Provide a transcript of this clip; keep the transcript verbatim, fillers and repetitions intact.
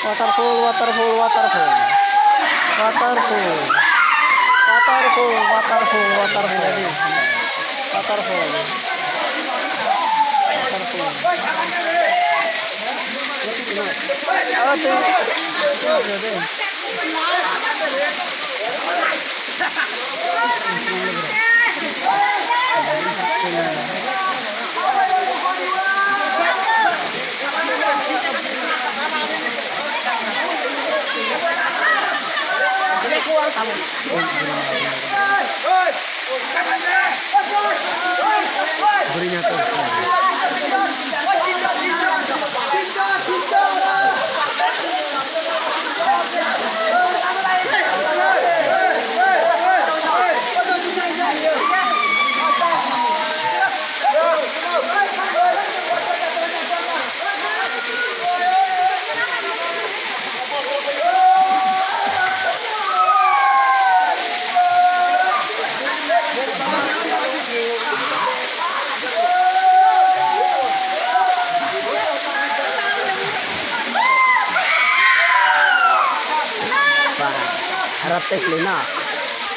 Waterfall, waterfall, waterfall. Waterfall. Waterfall, waterfall, waterfall. Waterfall. Waterfall. Ah, tu. Harap teh lina.